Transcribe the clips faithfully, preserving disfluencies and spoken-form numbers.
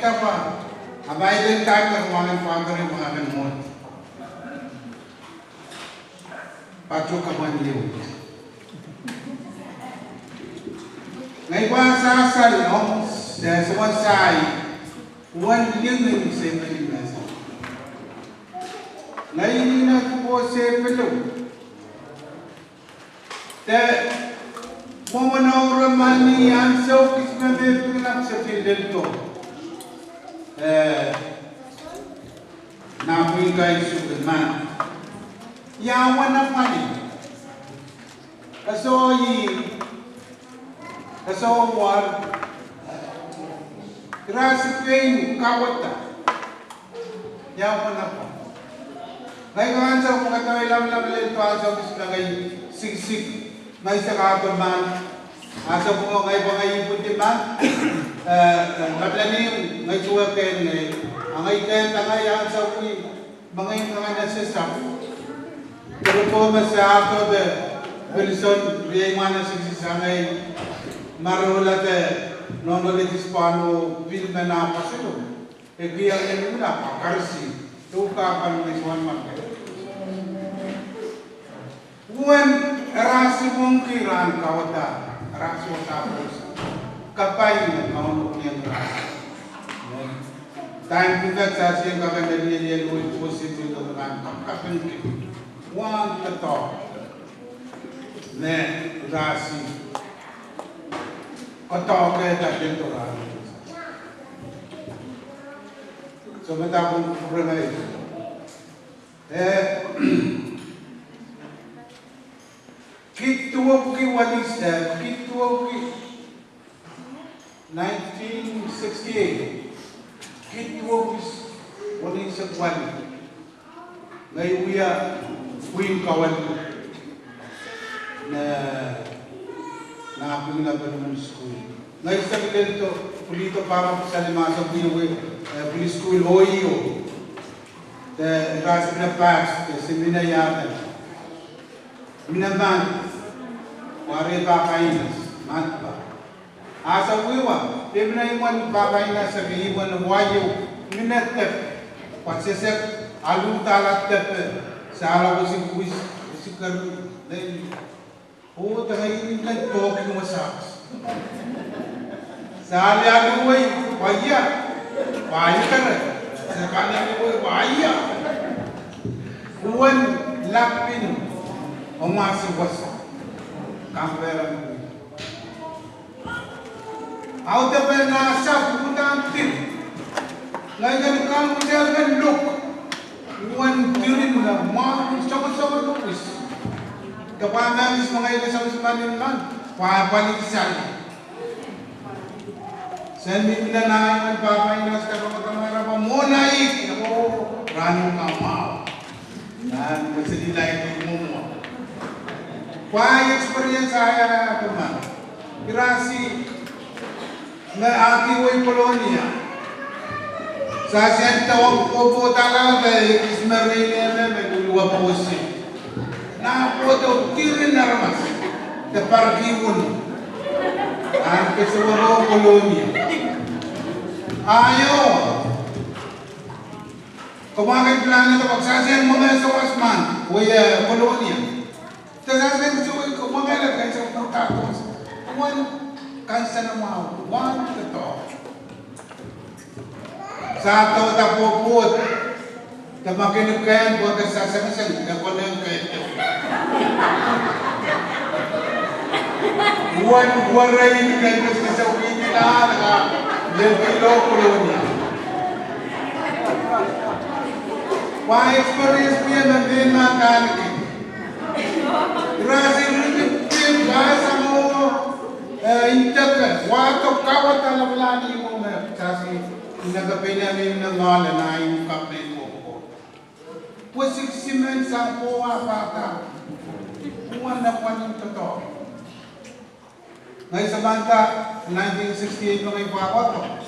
Tapa, a ma I lel time, a ma I lel time, a ma I lel time, a ma I lel time. Pato kapan leo. Ngehi pahn sasal ong, eh, soangen sai, uwen lingin se meni mesa. Ngehi nina kupo se pelo. De, mwomwen oure mani ansou kis me me pil lap se pil lel to. Eh, na pwinka isu de man. Ia wana mani. Kaso i, kaso war. Irasi pein kawada. Ia wana pa. Ngehi kan ansou pwukat ilam lam lel to ansou kis me ngehi siksik. Ngehi sakato man. Ansou pwukat ngehi pwukat ngehi pwukat man. Eh, eh, ngehi planing, ngehi suwed ken ngehi. A ngehi ken tang ngehi ansou pwukat. Mengei ngehi nan sesap. Toko me se ato de Wilson, riei mwahu siksik sang ngehi. Marola de nohno letis pahn oh pil me na paselo. E kiang en ula pa karsi. Tuka kan me suan mante. Uwen, irasi mongki rahn kawada, irasi wasa pwos. Kapai me Kauno kieng irasi. Time pwukat sasien kakan me liel liel ui pwosi tu dokan kapkapen ki. Wan kato. Me irasi. Kato ke ta ken to rahn. So me ta pun kurengai. Eh, kid duwepwiki walis, eh, kid duwepwiki nineteen sixty-eight. Kid duwepwiki walis, eh, wali. Ngehi wia pwihn kawalu. Na, na pwihn na pelimen skul. Ngehi sehse lel to, pwili to pahpa sali mahso pwihn wia, eh, pwili skul oio. De irasi pina pahs, de se mine iaden. Mine man, ware pahpa inas, man pa. Ahsa wiwa, de mine imwen pahpa inas, ke imwen waio, mine tep. Pwe sehse, alu dahla tep, sahla wisi wis, wisi karu, lel. Oh, dahla ih kan tohki wasa. Sahla alu wei, waia. Waia kare. Sehse kan alu wei, waia. Uwen lapin, omasi wasa. Kamperen. Audepen ahsa pwukudan dir. Ngehi kin kan wasa kin luk. Uwen dirin na mwahu sokosoko lukis. Ke pahn mehkis me ngehi ke sokos manin man, pahn pali sali. Sen mi mine na imwen pahpa inas ke pahpa tamara pahn mwohn ahi, oh, rahn kamwahu. Nan, me seli lai ni mwomwo. Pwe experience ahi, ahi, ahi, teman. Irasi, me aki wei Kolonia. Sehse en tawak pwopo dahla de ekis me rein me me kulwa pwosi. Na pwodo dirin aramas. De parki wun. Ahn kese wero Kolonia. Aio. Komw kin plan ih, komw sehse en mwenge sawas man, wei, eh, Kolonia. De sehse en kese wei, komw mwenge lel kese wei, komw ta sawas. Wan kansenamwahu, wan doadoahk. Sehse doadoahk pwopwoud. De ma kin kehn pwe ke sehse kese, ke konen kehn. Wan, wan rei ni kehn kese wei ni la, la, lel kilo Kolonia. Pwe experience pwe me me na kaniki. Irasi riki pil, irasi mo, eh, inteke, wahdo kawada lapalahn ihmwo me, sehse, ina kapene me ina male na ih kapene koko. Pwe siksik men sang pwowa pahpa. Pwe wan na pwanin doadoahk. Ngehi samanta nineteen sixty-eight me ngehi pwapwado.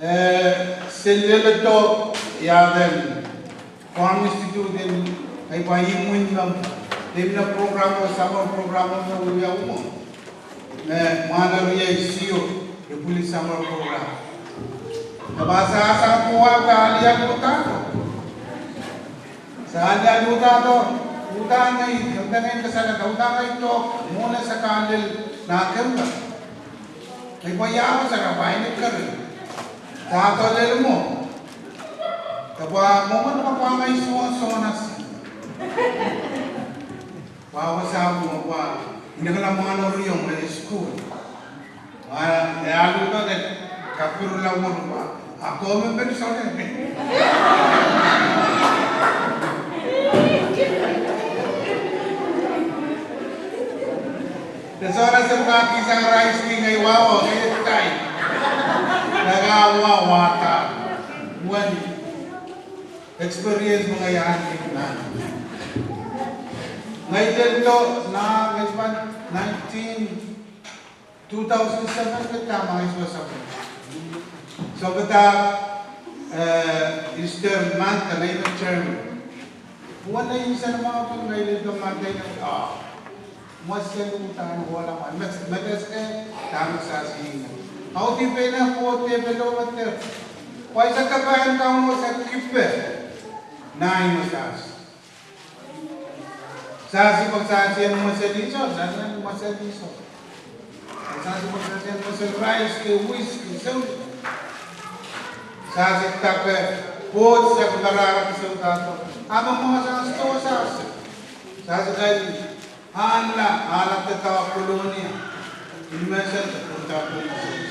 Eh, se leledo iaden Farm Institute en, ngehi pahn imwin nan, de mine program, summer program me wia uhmwo. Me mwahneriei sio, e pwili summer program. Kapa sasa pwuwa ka alia luhdahdo. Se alia luhdahdo, uhdahn ngehi, kemdengei kasalehda, uhdahn ngehi doh mwohn sakarada lel nan kempa. Ngehi pwe ia wasa re pahn keren. Sahdo lel mwo. Kapa mwomwen kapa ngehi sohn sohn asi. Pwa wasa mwo pwa, inekala mwahnoriong me sukuhl. Pwa, e alu ko de kapirula woro pwa, a ko me men sole. De sole se pwa kihsang rice kin ngehi wawa, ngehi tai. Ngehi wawa ta. Wen experience me ngehi ahneki nan. Ngehi lel doh nan ngehi pahn nineteen, two thousand seven ke dahme ngehi sohte sapwung. Sohte dahme, eh, Easter month ngehi me term. Pwuhn ngehi insenamwahu pwe ngehi lel doh Monday nan, ah. Mwesel uhdahn wehla mwan, met, met eske dahme sasi ina. Audi pena ko te pelo mete. Pwaisa kapai en Kauno se kipe. Nai me sasi. Sasi pwe sasi en mwesel iso, sasi en mwesel iso. Sasi pwe sasi en mwesel rice ke wheat ke sohte. Sasi dake board se ke marahra ke sohte dahdo. Ahpw mwo sasi to sasi. Sasi kali. Anla, anla te ta Kolonia. Inmesen te ta Kolonia.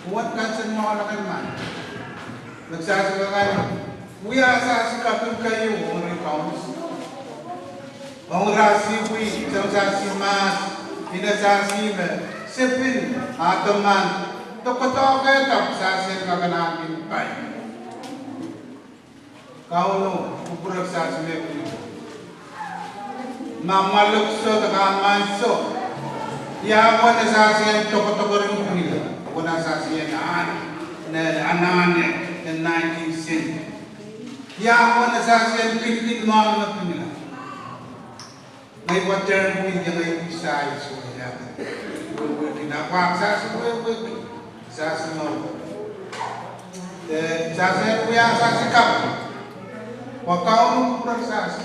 Pwuhn kansen mwahu lel mehn. Mehn sasi kak kan. Wia sasi kaping keieu ong ri Kauno. Ong ira sihpw, sang sasi mahs, ine sasi me, sepin, ah, teman, doadoahk, sasi en kak anahne pai. Kauno, kupwurek sasi me pwung. Ma mwalek soh de ka mwain soh. Ia wasa sasi en tokotokoring pwungila. Wasa sasi en an, ne anahne, en nineteen century. Ia wasa sasi en kinkin mwahl me pwungila. Ngehi pwa term pwung ia ngehi pwung sasi wehwehki. Wehwehki na pwa sasi wehwehki. Sasi mwahu. Eh, sasi wia sasi kak. Pwa Kauno kupwurek sasi.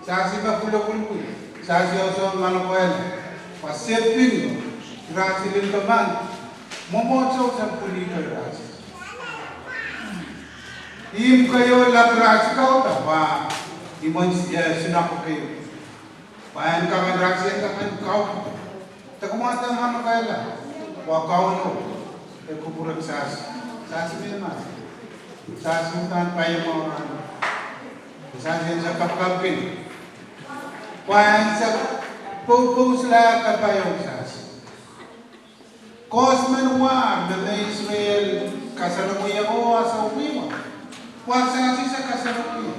Sasi me pwulopwul pwung. Sasi oson manokehla. Pwa sepin. Ira silin teman. Mwomwohdiso sang pwulihda ira. Ihmw keieu lap ira sikauda pwa. Imwen, eh, sinakok keieu. Pwa en kak en ira sehse en kak en kau. Deke mwahu de manokehla. Pwa Kauno. E kupwurek sasi. Sasi me mas. Sasi uhdahn paiamwahu rahn. Sasi en sehse kapkapkin. Pwa en sehse poupous la kapaiong sasi. Koasmen war me mehn Israel kasalehda oh ese wiwa. Pwa sasi se kasalehda.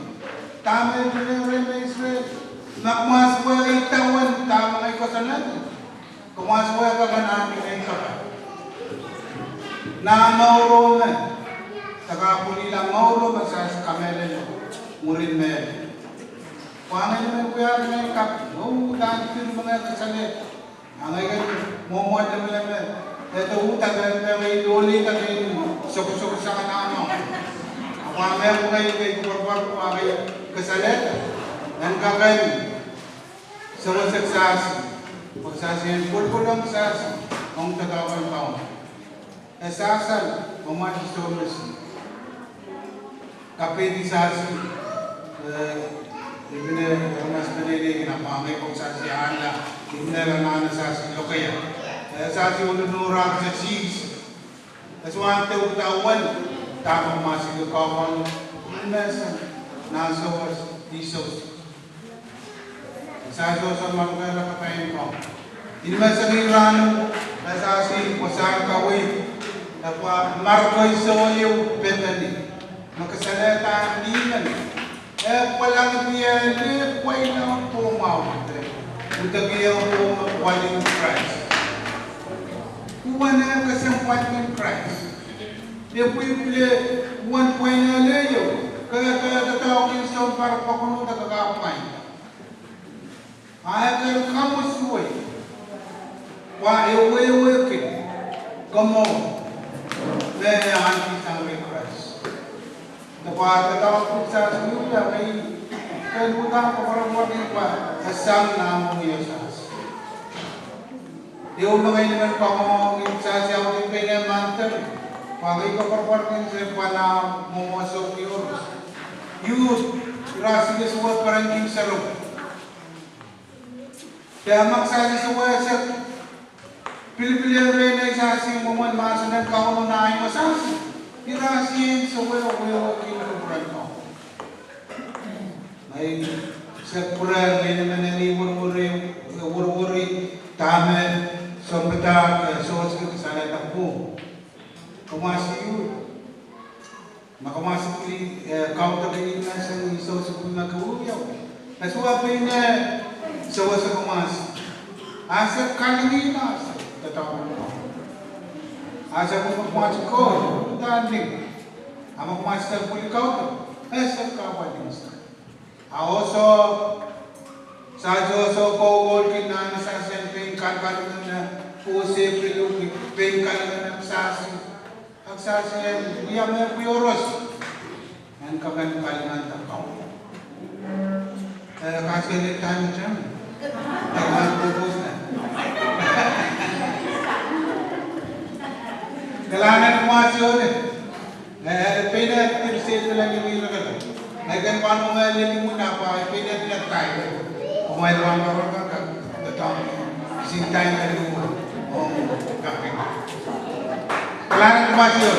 Dahme pil reh mehn Israel. Ma kumwail wehwehki idawehn dahme ngehi koasoanehdi. Kumwail wehwehki anahne ngehi kapai. Nan mour me. Deke pwungila mour me sasi kamehlele. Mwurin me. Pwa ngehi me wia ngehi kak. Oh, dahme pil me ngehi kasalehda. A ngehi kin mwomwen leme leme, e de uhdahn me, me ngehi lolihda ngehi sokosok sang nan mwo. A pwa me ngehi, ngehi kupwurpwur pwa ngehi kasalehda. En kak en sewese sasi, pwe sasi en kolkolong sasi, ong doadoahk en Kauno. E sasal, mwomwen somes. Kapeidi sasi, eh, ipwine, eh, mas peneinei kin apwangih pwong sasi anahne, ipwine anahne sasi lokaia. Eh, sasi ulu nura sasi. Ese wahn te uhdahn wen, dahme mas ike kawan, inmesen, nan sewese, isos. Sasi oson manokehla kapai en Kauno. Inmesen ni rahno, e sasi, pwe sahn kaweid, e pwa markoi soh ieu Bethany. Me kasalehda ni men. E pwalangdi ie lih pweinen pwomwahu. Uhdahn ie pwomwahu pwalin Krais. Uwen e kesempwalin Krais. E pwipwile uwen pweinen lih ieu. Ke, ke, ke doadoahk en sounpar pokon de ke kapwai. A e ken kamusuwe. Pwa e wehwehki. Komour. Me e ahneki sang ri Pwe doadoahk pwuhk sasi wiewia, ngehi kin uhdahn koapworopworki pwe e sang nan mwowe sasi. Ehu me ngehi men kamwomwki sasi audepen eh mandahki, pwe ngehi koapworopworki se pwe nan mwowe souki oros. Youth, ira sike sowe peren kin sero. Pwe ma sasi sowe se pilipil ire nei sasi mwomwen mahsen en Kauno nan ahi sasi. Ira sien sowe wehwehki kupwuren Kauno. Ngehi se pwurehng ngehi men ni wereweri, wereweri dahme sounpadahk, eh, sohte kak salehda pwung. Komw ahsi, ma komw ahsi pil, eh, kaudok ni mahsen ni sohte pwung me ke wiewia. E sohte pein eh, sohte komw ahsi. Ahse kalingin ahse, doadoahk. Ahse komw ahsi ko, uhdahn ling. A ma komw ahsi pwil kaudok, e se kapwa ling sahte. A oso, sahte oso kokohlki nan sahsen pein kalkalingen, eh, kose pil uhki, pein kalingen sasi. Ak sasi en wia me pwioros. En kakan kalingen da kau. Eh, kasken time time. Kakan purpose na. Kalahngan en mwahsio ne. Eh, pein eh, tipsel pela ni wira kala. Eh, ken pahn ong eh, lel ni muna pa, eh, pein eh, pila time. Komw ahi pahn pahn pahn kak, kak, kak, sin time eh, luo. Oh, kak, kak. Kalahngan en mwahsio.